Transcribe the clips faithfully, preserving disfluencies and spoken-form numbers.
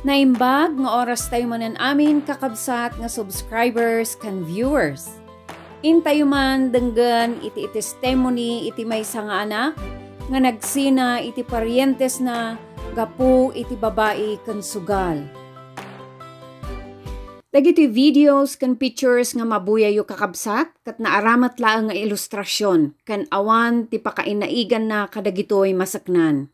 Naimbag nga oras tayo manen amin, kakabsat nga subscribers ken viewers. Intayo man denggen iti testimony iti maysa nga anak nga nagsina iti parientesna gapu iti babai ken sugal. Dagiti videos ken pictures nga mabuyayo, kakabsat, ket naaramat laeng nga ilustrasion ken awan ti pakainaiganna kadagitoy maseknan.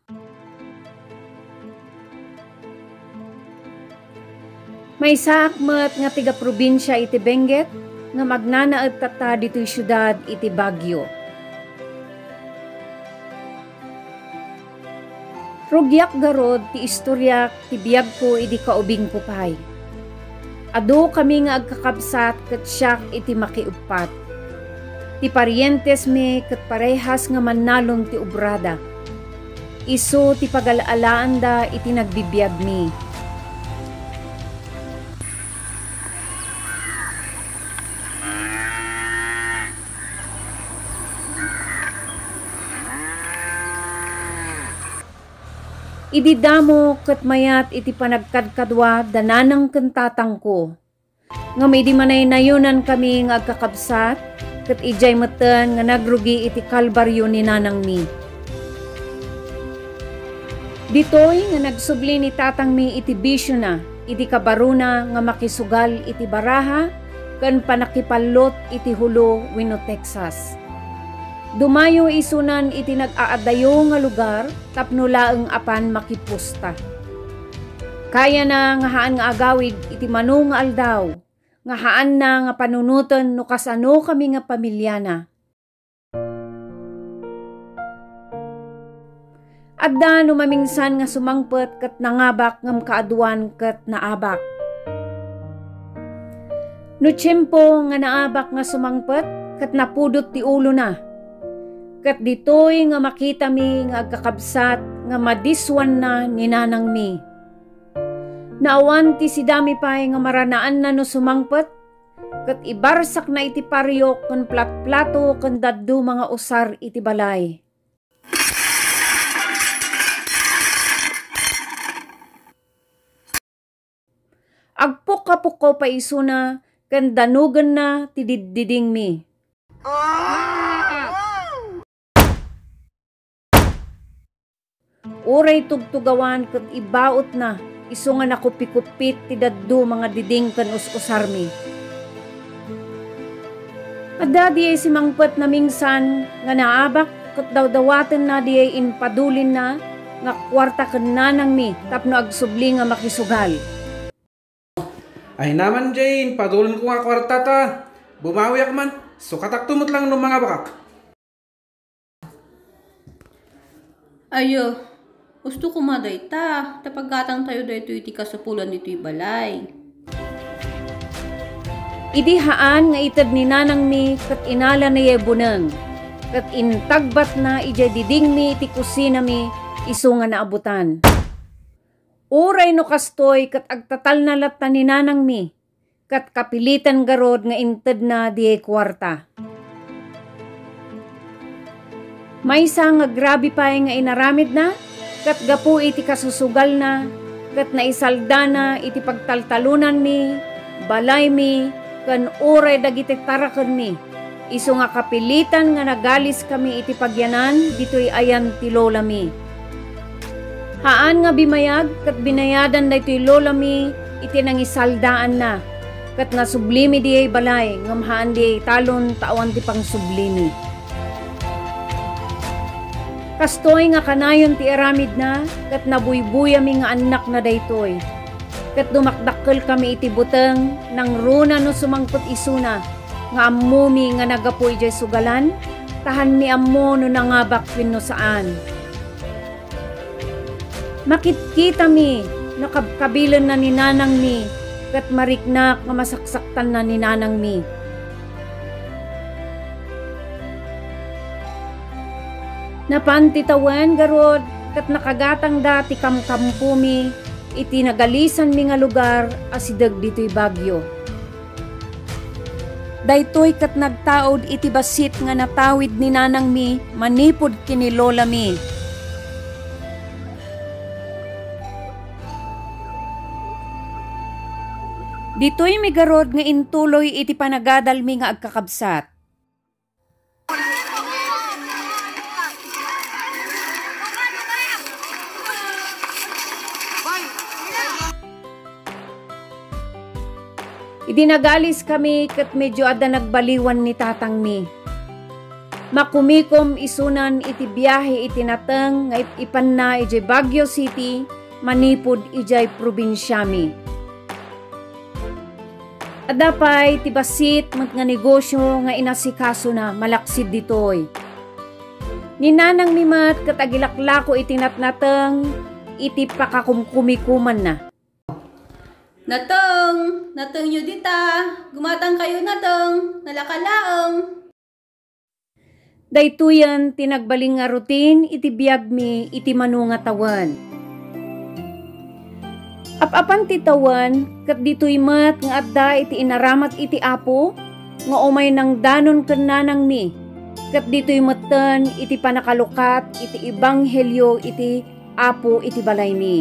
Maysaak met nga taga-probinsia iti Benguet ngem agnanaed tatta ditoy siudad iti Baguio. Rugiak garud ti istoriak ti biagko idi kaubingko pay. Adu kami nga agkakabsat ket siak iti makiuppat. Ti parientesmi ket parehas nga mannalon ti obrada. Isu ti pagal-alaanda iti nagbibiagmi. Idi damo ket mayat iti panagkadkadua da nanang ken tatangko. Ngem idi manaynayonankami nga agkakabsat, ket idiay metten nga nagrugi iti kalbario ni nanangmi. Ditoy nga nagsubli ni tatangmi iti bisiona, idi kabarona nga makisugal iti baraha ken pannakipallot iti Hulu wenno Texas. Dumayo isunan iti nag-aadayo nga lugar tapno laeng apan makipusta. Kayana nga haan nga agawid iti mano nga aldaw, nga haanna nga panunoten no kasano kami nga pamiliana. Adda no mamingsan nga sumangpet ket nangabak ngem kaaduan ket naabak. No tiempo nga naabak nga sumangpet ket napudot ti ulona. Ket ditoy nga makitami nga agkakabsat nga madissuanna ni nanangmi. Naawan ti sidami pay nga maranaanna no sumangpet, ket ibarsakna iti pario ken platplato ken dadduma nga usar iti balay. Agpukkapukkaw pay isuna ken danogenna ti diddidingmi. Uray tugtugawan ket ibautna, isu nga nakupikupit ti dadduma nga diding ken us-usarmi. Adda diay simangpet namingsan nga naabak ket dawdawatenna diay impadulinna nga kuarta ken nanangmi tapno agsubli nga makisugal. Ay naman, Jane, padulenko nga kuarta ta. Bumawiak man. Sukatakto met lang no mangabakak. Ayo, gusto ko madayta, ta paggatangtayo daytoy iti kasupulan ditoy balay. Idi haan nga ited ni nanangmi ket inalana yay buneng, ket intagbatna idiay didingmi iti kusinami isu nga naabutan. Uray no kastoy ket agtatalna latta ni nanangmi, ket kapilitan garud nga intedna diay kuarta. Maysa nga agrabi pay nga inaramidna, ket gapu iti kasusugalna, ket naisaldana iti pagtaltalonanmi, balaymi, ken uray dagiti tarakenmi. Isu nga kapilitan nga nagaliskami iti pagyanan ditoy ayan ti lolami. Haan nga bimayag ket binayadan daytoy lolami iti nangisaldaanna, ket nasublimi diay balay ngem haan diay italon ta awan ti pangsublimi. Kastoy nga kanayon ti aramidna, ket nabuybuyami nga annakna daytoy. Ket dumakdakkelkami iti buteng, nangruna no sumangpet isuna, nga ammomi nga naggapu idiay sugalan, ta haanmi ammo no nangabak wenno saan. Makitkitami no kabkabilenna ni nanangmi, ket mariknak nga masaksaktanna ni nanangmi. Napan ti tawen garud, ket nakagatangda ti kamkampomi iti nagalisanmi nga lugar a sideg ditoy Baguio. Daytoy ket nagtaud iti bassit nga natawid ni nanangmi manipud ken ni lolami. Ditoymi garud nga intuloy iti panagadalmi nga agkakabsat. Idi nagaliskami ket medyo adda nagbaliwan ni tatangmi. Makumikom isunan iti biahe iti nateng nga ip-ipanna idiay Baguio City manipud idiay probinsiami. Adda pay ti bassit met nga negosio nga inasikasona malaksid ditoy. Ni nanangmi met ket agilaklako iti natnateng iti pakakumkumikomanna. Nateng, natengyo dita. Gumatangkayo, nateng. Nalaka laeng. Daytoyen ti nagbalin nga routine iti biagmi iti mano nga tawen. Ap-apan ti tawen, ket ditoy met nga adda iti inaramat iti Apo nga umay nangdanon ken nanangmi, ket ditoy metten iti pannakalukat iti ebanghelio iti Apo iti balaymi.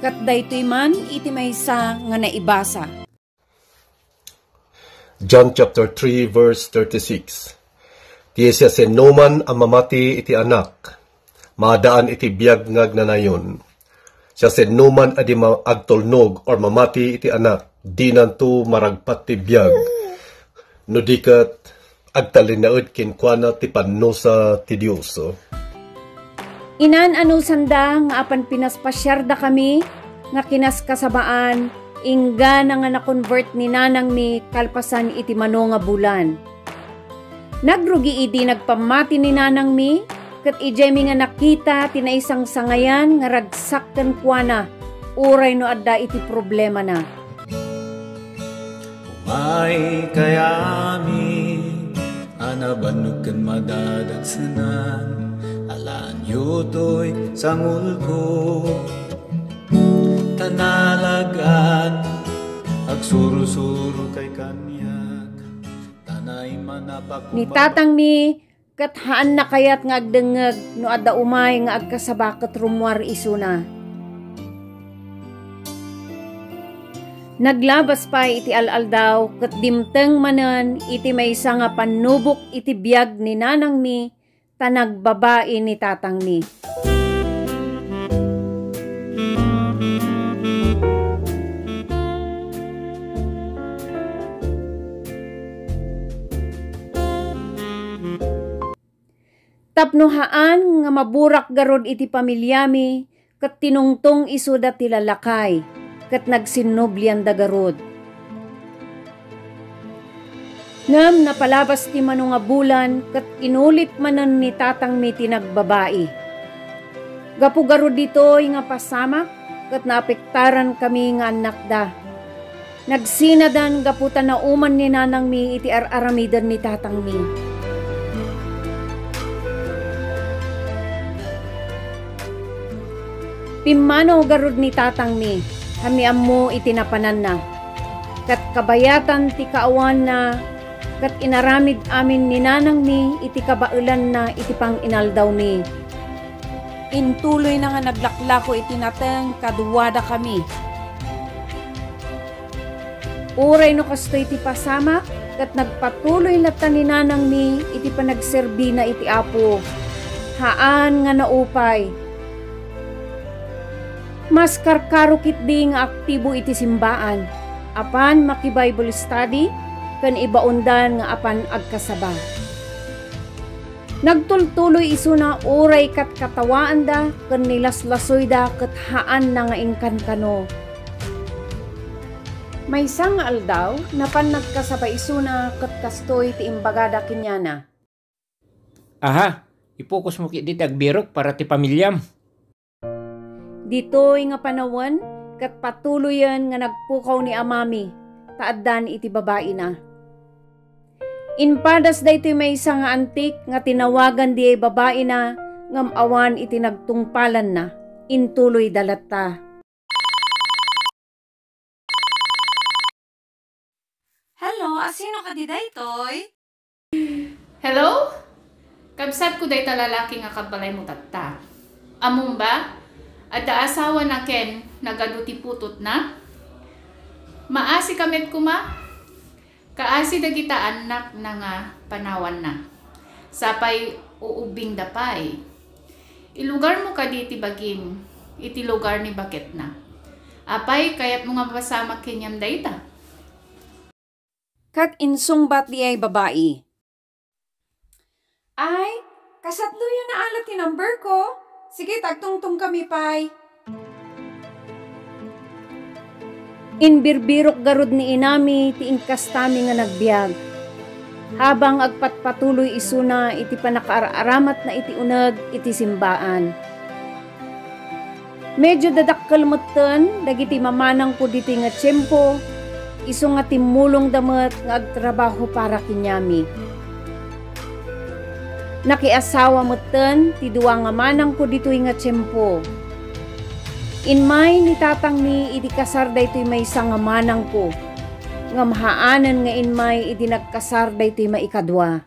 Ket daytoy man iti maysa nga naibasa. John chapter three, verse thirty-six. Ti siasinoman a mamati iti Anak, maadaan iti biag nga agnanayon. Siasinoman a di ma-, agtulnog or mamati iti Anak, dinanto maragpat ti biag. No di ket, agtalinaed kenkuana ti pannusa ti Dios. Inaan-anusanda nga apan pinaspasiardakami nga kinaskasabaan, inggana nga na-convert ni nanangmi kalpasan iti mano nga bulan. Nagrugi idi nagpammati ni nanangmi, ket idiaymi nga nakita ti naisangsangayan nga ragsak kenkuana, uray no adda iti problemana. Umay kayami a nabannog ken madadagsenan, alaenyo toy sangulko, ta nalagan, agsursurokayo kaniak, ta naimana pakupa- Ni tatangmi, ket haanna kayat nga agdengngeg no adda umay nga agkasaba ket rummuar isuna. Naglabas pay iti al-aldaw ket dimteng manen iti maysa nga pannubok iti biag ni nanangmi ta nagbabai ni tatangmi. Tapno haan nga maburak garud iti pamiliami, ket tinungtong isuda ti lalakay, ket nagsinnublianda garud. Ngem napalabas ti mano nga bulan, ket inulit manen ni tatangmi ti nagbabai. Gapu garud ditoy nga pasamak, ket naapektaran kami nga annakda. Nagsinadan gapu ta nauman ni nanangmi iti ar-aramiden ni tatangmi. Pimmanaw garud ni tatangmi, ta ammo iti napananna. Ket kabayatan ti kaawanna, ket inaramid amin ni nanangmi iti kabaelanna iti panginaldawmi. Intuloyna nga naglaklako iti nateng kaduadakami. Uray no kastoy ti pasamak, ket nagpatuloy latta ni nanangmi iti panagserbina iti Apo. Haan nga naupay. Mas karkaro ketdi nga aktibo iti simbaan, apan maki-Bible study, ken ibaondan nga apan agkasaba. Nagtultuloy isuna uray katkatawaanda ken nilaslasoyda ket haanna nga inkankano. Maysa nga aldaw, napan nagkasaba isuna ket kastoy ti imbagada kenkuana. Aha, ipokusmo ketdi ti agbirok para ti pamiliam. Ditoy nga panawen, ket patuloyen nga nagpukaw ni amami, ta addan iti babaina. Impadas daytoy maysa nga antik nga tinawagan diay babaina, ngem awan iti nagtungpalanna. Intuloyda latta. Hello, asino kadi daytoy? Hello? Kabsatko dayta lalaki nga kabbalaymo tatta. Ammom ba? Adda asawana ken nagadu ti putotna? Maasika met koma, kaasi dagita annakna nga panawanna. Sapay uubbingda pay. Ilugarmo kadi ti bagim iti lugar ni baketna. Apay, kayatmo nga mapasamak kenkuana dayta? Ket insungbat diay babai, "Ay, kasatdoyo nala ti number ko? Sige, ta agtungtongkami pay." Imbirbirok garud ni inami ti inkastami nga nagbiag, habang agpatpatuloy isuna iti pannakaar-aramatna iti uneg iti simbaan. Medio dadakkel metten dagiti mamanangko ditoy nga tiempo, isu nga timmulongda met nga agtrabaho para kaniami. Nakiasawa metten ti dua nga manangko ditoy nga tiempo. Immay ni tatangmi idi kasar daytoy maysa nga manangko, ngem haanen nga immay idi nagkasar daytoy maikadua.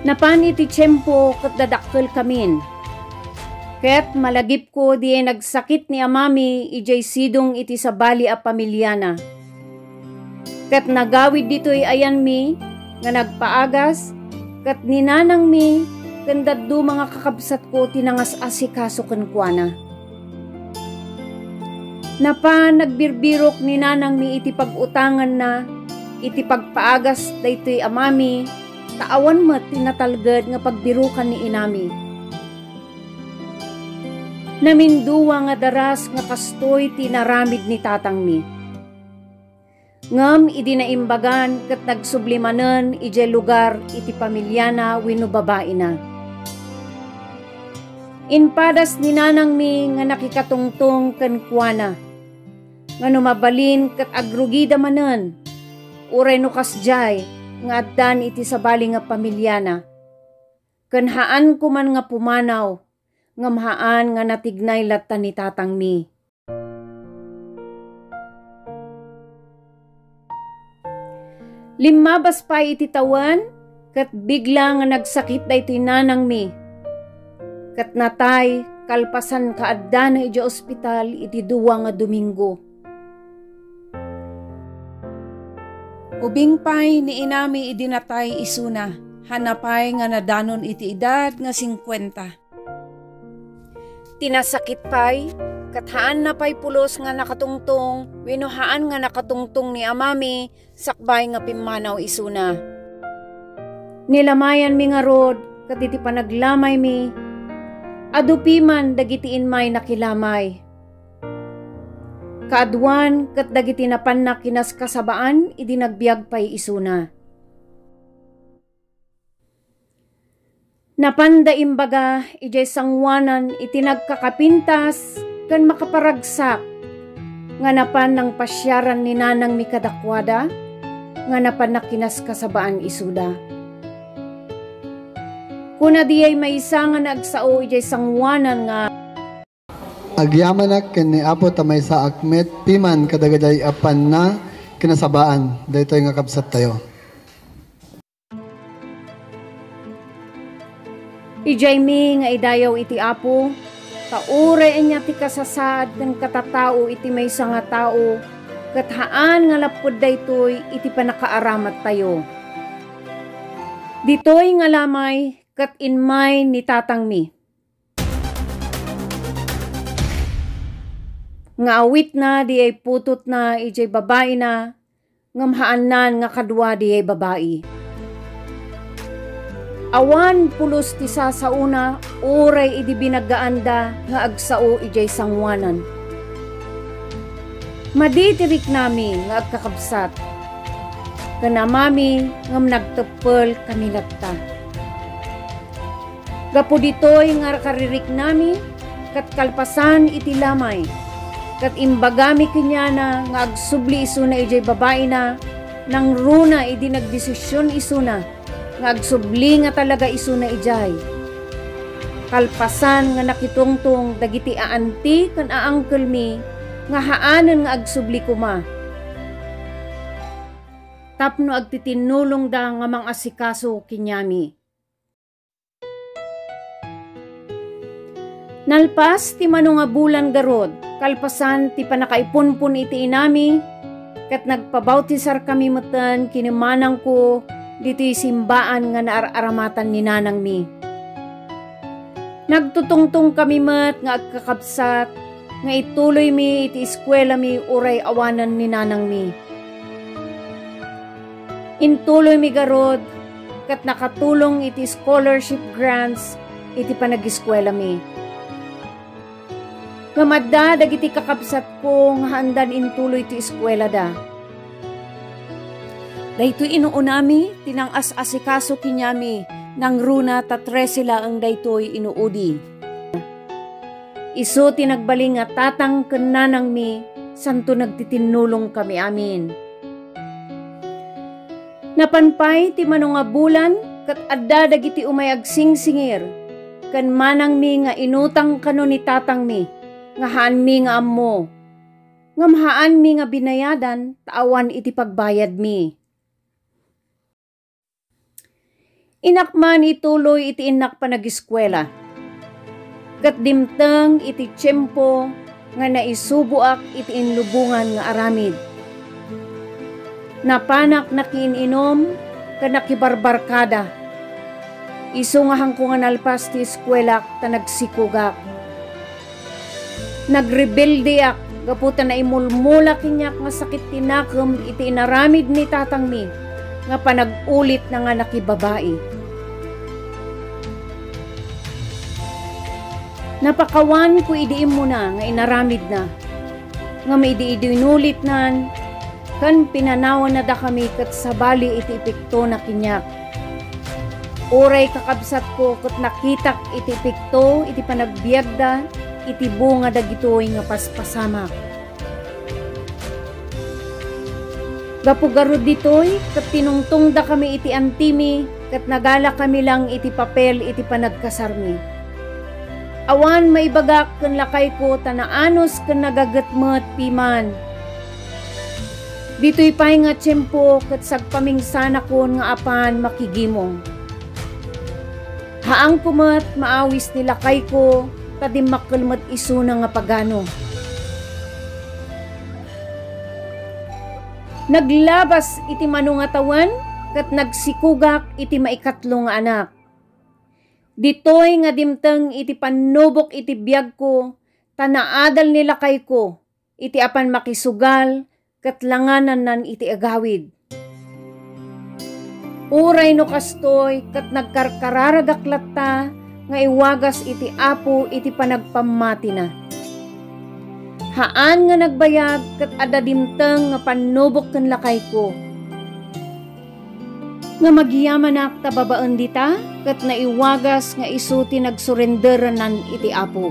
Napan iti tiempo ket dadakkelkamin. Ket malagipko diay nagsakit ni amami idiay sidong iti sabali a pamiliana. Ket nagawid ditoy ayanmi nga nagpaagas, ket ni nanangmi ken dadduma nga kakabsatko ti nangas-asikaso kenkuana. Napan nagbirbirok ni nanangmi iti pag-utanganna iti pagpaagas daytoy amami, ta awan met ti natalged nga pagbirokan ni inami. Namindua nga daras nga kastoy ti inaramid ni tatangmi. Ngem idi naimbagan ket nagsubli manen idiay lugar iti pamiliana wenno babaina. Impadas ni nanangmi nga nakikatungtong kenkuana, nga no mabalin ket agrugida manen, uray no kasdiay nga addan iti sabali nga pamiliana. Ken haanko man nga pumanaw, ngem haan nga natignay latta ni tatangmi. Limmabas pay iti tawen, ket bigla nga nagsakit daytoy nanangmi. Ket natay, kalpasan kaaddana idiay ospital iti dua nga Domingo. Ubing pay ni inami idi natay isuna, haanna pay nga nadanon iti edad nga singkuenta. Ti nasakit pay, ket haanna pay pulos nga nakatungtong wenno haan nga nakatungtong ni amami sakbay nga pimmanaw isuna. Nilamayanmi ngarud ket iti panaglamaymi, adu piman dagiti immay nakilamay. Kaaduan ket dagiti napanna kinaskasabaan idi nagbiag pay isuna. Napanda imbaga idiay sangoanan iti nagkakapintas ken makaparagsak nga napan nangpasiaran ni nanangmi kadakuada nga napanna kinaskasabaan isuda. Kuna diay maysa nga nagsao idiay sangoanan nga, "Agyamanak ken ni Apo ta maysaak met piman kadagiti appanna kinasabaan daytoy nga kabsattayo." Idiaymi nga idayaw iti Apo, ta uray ania ti kasasaad ken katatao iti maysa nga tao, ket haan nga lapped daytoy iti pannakaaramattayo. Ditoy nga lamay ket immay ni tatangmi. Nga awitna diay putotna idiay babaina, ngem haannan nga kadua diay babai. Awan pulos ti sasaona uray idi binaggaanda nga agsao idiay sangoanan. Madi ti riknami nga agkakabsat. Ken amami ngem nagteppel kami latta. Gapu ditoy nga kaririknami, ket kalpasan iti lamay, ket imbagami kaniana nga agsubli isuna idiay babaina, nangruna idi nagdesision isuna nga agsubli nga talaga isuna idiay. Kalpasan nga nakitungtong dagiti aanti ken aangkelmi nga haanen nga agsubli koma tapno agtitinnulongda nga mangasikaso kaniami. Nalpas ti mano nga bulan garud, kalpasan ti pannakaipunpon iti inami, ket nagpabautisarkami metten ken ni manangko ditoy simbaan nga naar-aramatan ni nanangmi. Nagtutungtongkami met nga agkakabsat nga ituloymi iti eskuelami uray awanen ni nanangmi. Intuloymi garud ket nakatulong iti scholarship grants iti panageskuelami. Ngem adda dagiti kakabsatko nga haandan intuloy ti eskuelada. Daytoy inuunami ti nangas-asikaso kaniami, nangruna ta trese laeng daytoy inuudi. Isu ti nagbalin nga tatang ken nanangmi, santo nagtitinnulongkami amin. Napan pay ti mano nga bulan ket adda dagiti umay agsingsingir ken manangmi nga inutang kano ni tatangmi nga haanmi nga ammo. Ngem haanmi nga binayadan ta awan iti pagbayadmi. Innak man ituloy iti innak panageskuela. Ket dimteng iti tiempo nga naisuboak iti inlubongan nga aramid. Napanak nakiin-inum ken nakibarbarkada. Isu nga haanko nga nalpas ti eskuelak ta nagsikogak. Nagrebeldeak gapu ta naimulmula kaniak nga sakit ti nakem iti inaramid ni tatangmi nga panag-ulitna nga nakibabai. Napakawanko idi immuna nga inaramidna, ngem idi dinulitnan, ken pinanawanadakami ket sabali iti epektona kaniak. Uray kakabsatko ket nakitak iti epekto iti panagbiagda iti bunga dagitoy nga paspasamak. Gapu garud ditoy, ket tinungtongdakami iti antimi, ket nagalakami lang iti papel iti panagkasarmi. Awan maibagak ken lakayko ta naanus ken nagaget met piman. Ditoy pay nga tiempo ket sagpamingsanakon nga apan makigimong. Haanko met maawis ni lakayko ta dimmakkel met isuna nga pagano. Naglabas iti mano nga tawen ket nagsikogak iti maikatlo nga anak. Ditoy nga dimteng iti pannubok iti biagko ta naadal ni lakayko iti apan makisugal ket langanannan iti agawid. Uray no kastoy, ket nagkarkararagak latta nga iwagas iti Apo iti panagpammatina. Haan nga nagbayag ket adda dimteng nga pannubok ken lakayko. Nga magyamanak ta babaen dita, ket naiwagas nga isu ti nagsurenderannan iti Apo.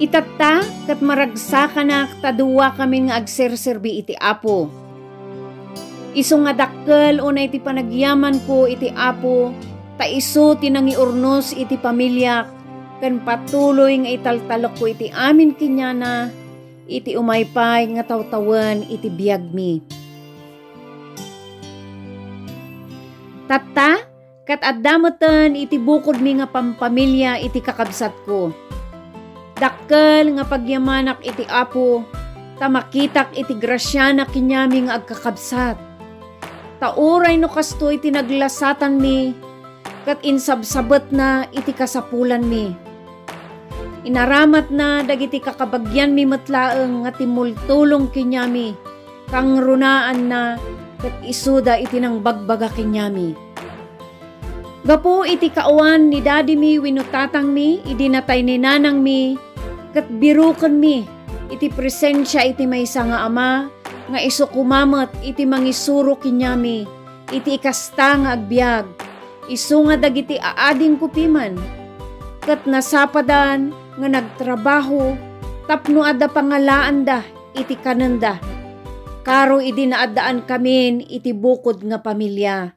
Itatta, ket maragsakanak ta duakamin nga agserserbi iti Apo. Isu nga dakkel unay ti panagyamanko iti Apo, ta isu ti nangiurnos iti pamiliak, ken patuloy nga italtalekko iti amin kaniana, iti umay pay nga tawtawen iti biagmi. Tatta, ket adda metten iti bukodmi nga pampamilia iti kakabsatko. Dakkel nga pagyamanak iti Apo, ta makitak iti grasiana kaniami nga agkakabsat. Ta uray no kastoy ti naglasatanmi, ket insabsabetna iti kasapulanmi. Inaramatna dagiti kakabagianmi met laeng nga timmultulong kaniami, kangrunaanna, ket isuda iti nangbagbaga kaniami. Gapu iti kaawan ni dadimi wenno tatangmi idi natay ni nanangmi, ket birokenmi iti presensia iti maysa nga ama nga isu koma met iti mangisuro kaniami iti ikasta nga agbiag, isu nga dagiti aadingko piman. Ket nasapadan nga nagtrabaho tapno adda pangalaanda iti kanenda, karo idi naaddaankamin iti bukod nga pamilia.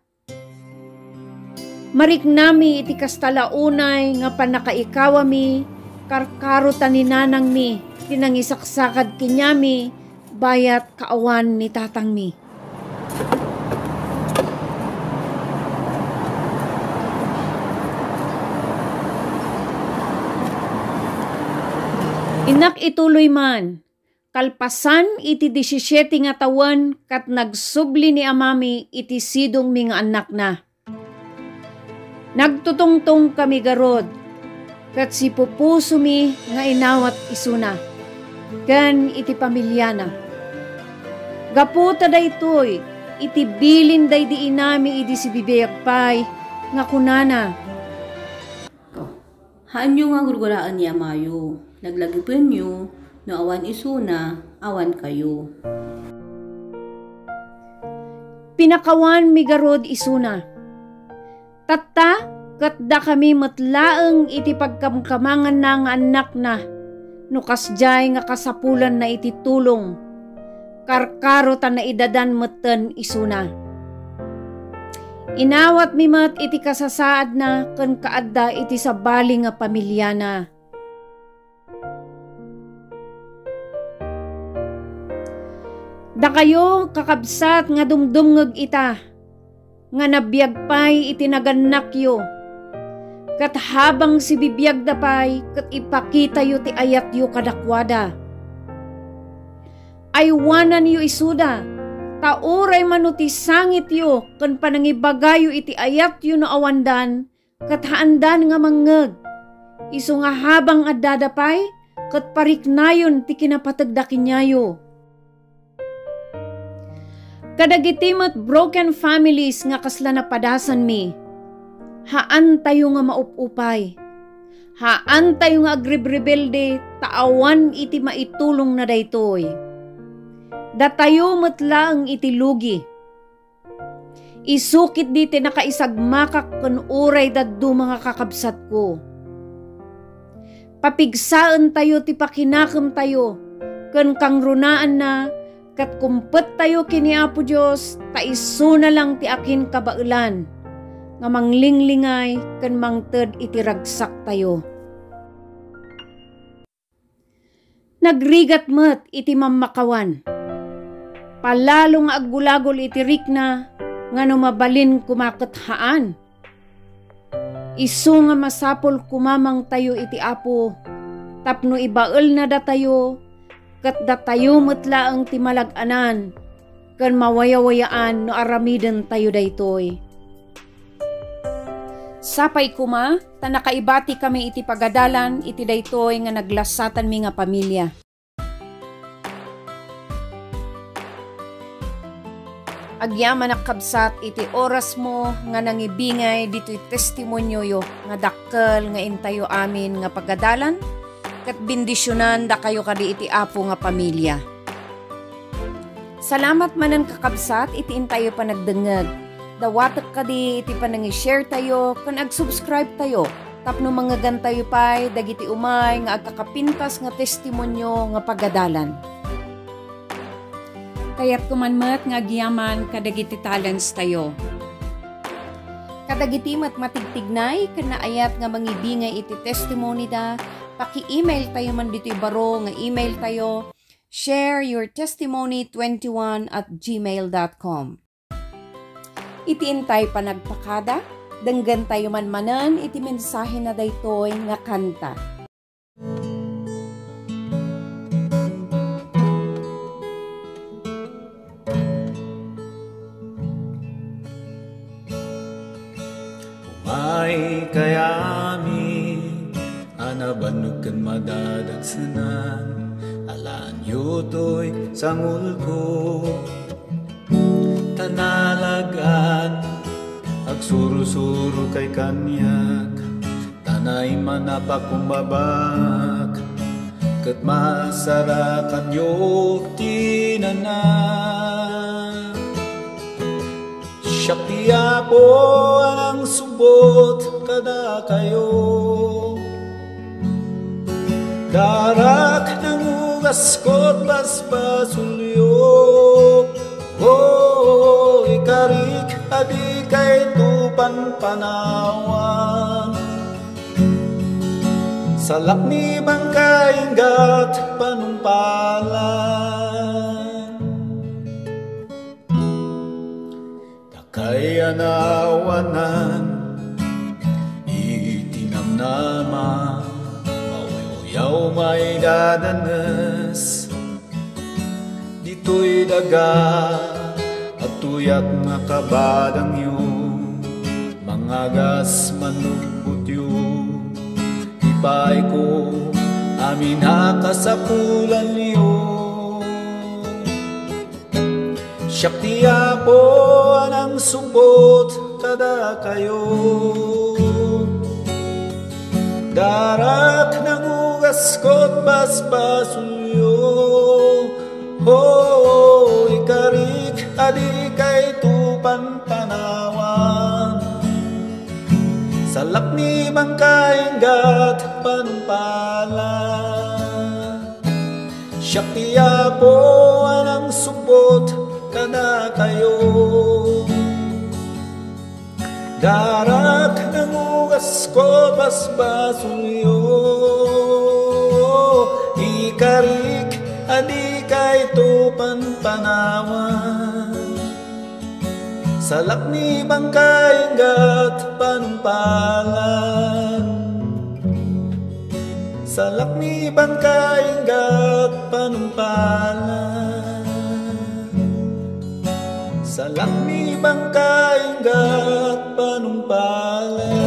Mariknami iti kasta la unay nga pannakaikawami, karkaro ta ni nanangmi ti nangisaksakad kaniami bayat kaawan ni tatangmi. Annak ituloy man, kalpasan iti disisiete nga tawen ket nagsubli ni amami iti sidongmi nga annakna. Nagtutungtongkami garud ket sipupusomi nga inawat isuna ken iti pamiliana. Gapu ta daytoy iti bilin daydi inami idi sibibiag pay nga kunana, Haanyo nga gurguraen ni amayo. Laglagipenyo, no awan isuna, awan kayo. Pinakawanmi garud isuna. Tatta, ket dakami met laeng iti pagkamkamanganna nga annakna, no kasdiay nga kasapulanna iti tulong. Karkaro ta naidadan metten isuna. Inawatmi met iti kasasaadna ken kaadda iti sabali nga pamiliana. Dakayo, kakabsat, nga dumdumngeg ita, nga nabiag pay iti nagannakyo, ket habang sibibiagda pay, ket ipakitayo ti ayatyo kadakuada. Aywananyo isuda, ta uray mano ti sangityo ken panangibagayo iti ayatyo no awandan, ket haandan nga mangngeg. Isu nga habang addada pay, ket pariknayon ti kinapategda kaniayo. Kadagiti met broken families nga kasla napadasanmi, haantayo nga maup-upay. Haantayo nga agrebrebelde ta awan iti maitulongna daytoy. Datayo met laeng iti lugi. Isu ketdi ti nakaisagmakak ken uray dadduma nga kakabsatko. Papigsaentayo ti pakinakemtayo ken kangrunaanna ket kumpettayo ken ni Apo Dios ta isuna lang ti akinkabaelan nga manglinglingay ken mangted iti ragsaktayo. Nagrigat met iti mammakawan. Palalo nga aggulagol iti rikna nga no mabalin koma ket haan. Isu nga masapul kumamangtayo iti Apo tapno ibaelna datayo, ket datayo met laeng ti malag-anan ken mawayawayaan no aramidentayo daytoy. Sapay koma ta nakaibatikami iti pagadalan iti daytoy nga naglasatanmi nga pamilia. Agyamanak, kabsat, iti orasmo nga nangibingay ditoy testimonioyo nga dakkel nga intayo amin nga pagadalan ket bendisionan dakayo kadi iti Apo nga pamilia. Salamat manen, kakabsat, iti intayo panagdengngeg. Dawatek kadi iti panangi-share tayo ken ag-subscribe tayo tapno mangngegantayo pay dagiti umay nga agkakapintas nga testimonio nga pagadalan. Kayatko man met nga agyaman kadagiti talents tayo. Kadagiti met matigtignay ken naayat nga mangibingay iti testimony da, paki-email tayo man ditoy baro nga email tayo, share your testimony twenty-one at gmail dot com. Iti intay panagpakada, denggentayo man manen iti mensahena daytoy nga kanta. Umaykay amin a nabannogken madadagsenan, alaanyo toy sangulko. Ta nalag-at, agsursurokay kaniak, ta naimman a pakumbabak, ket masarakanyo ti nanak. Siak ti Apo a nangsubbot kadakayo. Darak nangugasko ti basbasolyo. O, ikarik a dikayto panpanawan. Salaknibangkay inggat panungpalan. Dakay a naawanan iti namnama, mauyuyaw Maidadanes ditoy daga, adtoy nga kabadangyo, mangagas manubbotyo, ipaayko amin a kasapulanyo. Siak ti Apo a nangsupot kadakayo. Darak nangugasko basbasolyo. Ho, ikarik a dikayto panpanawan. Salaknibangka inggat panumpala. Siak ti Apo a nangsupot kadakayo. Darak nangugasko basbasolyo. Ikarik a dikayto panpanawan. Salaknibangka inggat panumpala. Salaknibangka inggat panumpala. Salaknibangka inggat panumpala.